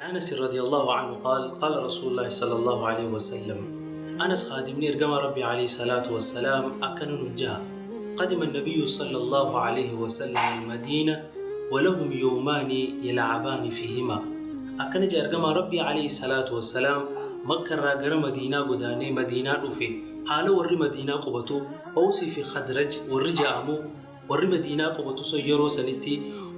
عن أنس رضي الله عنه قال قال رسول الله صلى الله عليه وسلم أنس خادمني إرجما ربي عليه الصلاة والسلام أكن نجا قدم النبي صلى الله عليه وسلم المدينة ولهم يومان يلعبان فيهما أكن جا إرجما ربي عليه الصلاة والسلام مكة راجر مدينة قداني مدينة رفي حال ور مدينة قبطو أوصي في خدرج ورجع أمو Warri Madiinaa qubatu sun yeroo sanitti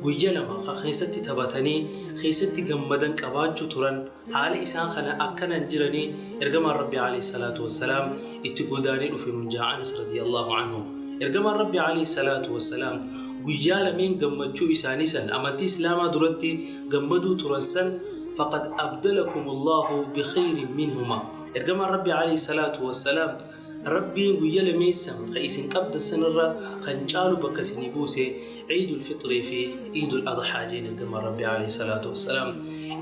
guyya 2 ka keessatti taphatanii, keessatti gammadan qabaachuu turan, haala isaan kana akkanaan jiranii Ergamaan Rabbii aleyh salaatu wassalaam itti godaanee dhufe nuun ja'a Anas radiyallaahu anhu. Ergamaan Rabbii aleyh salaatu wassalaam guyyaa lameen gammachuu isaanii san amantii Islaamaa duratti gammaduu turan san faqad abdalakumullaahu bikhayrin minhumaa Ergamaan Rabbii aleyh salaatu wassalaam Rabbiin guyya lameen san ka isin qabdan sanirra kan caalu bakka isinii buuse Iidul Fixrii fi Iidul Adhaa jeen Ergamaan Rabbii aleyhi salaatu wassalaam.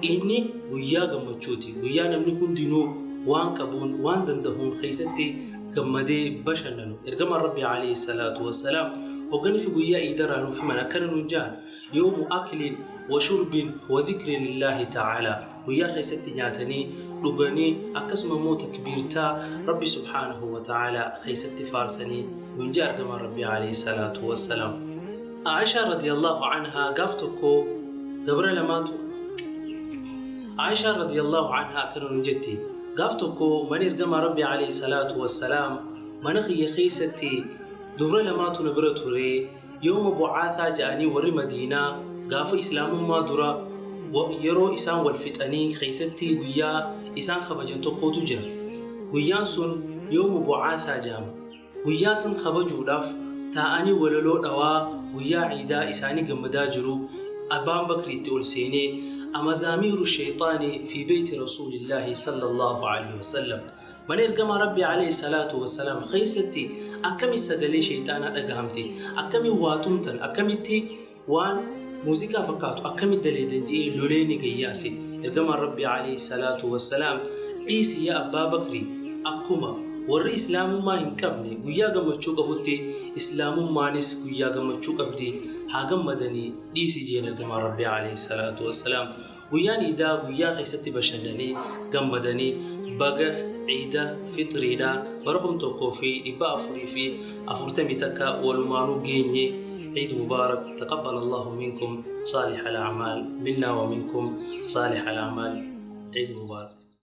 Iidni guyyaa gammachuuti. Guyyaa namni hundinuu waan qabuun, waan dandahuun keessatti gammadee bashannanu. Ergamaan Rabbii aleyhi salaatu wassalaam hogganifi guyyaa iidarraa nuuf himan akkana nuun jahan, Yawmu aklin wa shurbin wa dhikrin lillaahi ta'aalaa. Guyyaa keessatti nyaatanii, dhuganii, akkasuma immoo takbiirtaa Rabbi subhaanahu wa ta'aalaa keessatti faarsanii nuun je'a Ergamaan Rabbii alayhi salaatu wassalaam. Aa'ishaa radiyallaahu anhaa gaaf tokko gabra lamaatu Aa'ishaa radiyallaahu anhaa akkana nuun jetti, Gaaf tokko mana Ergamaa Rabbii alayhi salaatu wassalaam mana kiyya keessatti dubra lamaatu na bira ture, Yawma bu'aathaa ja'anii warri madiinaa gaafa islaamummaa dura yeroo isaan wal fixanii keessatti guyyaa isaan kabajan tokkootu jira. Guyyaan sun yawmu bu'aathaa ja'ama. Guyyaa san kabajuudhaaf taa'anii walaloo dhawaa guyyaa ciidaa isaanii gammadaa jiru Abbaan Bakri itti ol seenee Amazaamiiru sheyxaani fi beeyti rasuulillaahi sallallaahu aleyhi wasallam. Mana Ergamaa Rabbii aleyh salaatu wassalaam keessatti akkami sagalee sheyxaanaa dhagahamti? Akkami waa tumtan? Akkamitti waan muuziqaa fakkaatu akkami daleeydan je'ee lolee ni gayyaase. Ergamaan Rabbii aleyh salaatu wassalaam dhiisi yaa Abbaa Bakri akkuma warri islaamummaa hin qabne guyyaa gammachuu qabutti islaamummaanis guyyaa gammachuu qabdi haa gammadanii dhiisi jeen Ergamaan Rabbii aleyh salaatu wassalaam. Guyyaan Iidaa guyyaa keessatti bashannanii, gammadanii baga Iida Fixriidhaa bara 1441 walumaanuu geenye Eid Mubarak taqabbalallahu minkum saalihal a'maal minnaa wa minkum saalihal a'maal Eid Mubarak.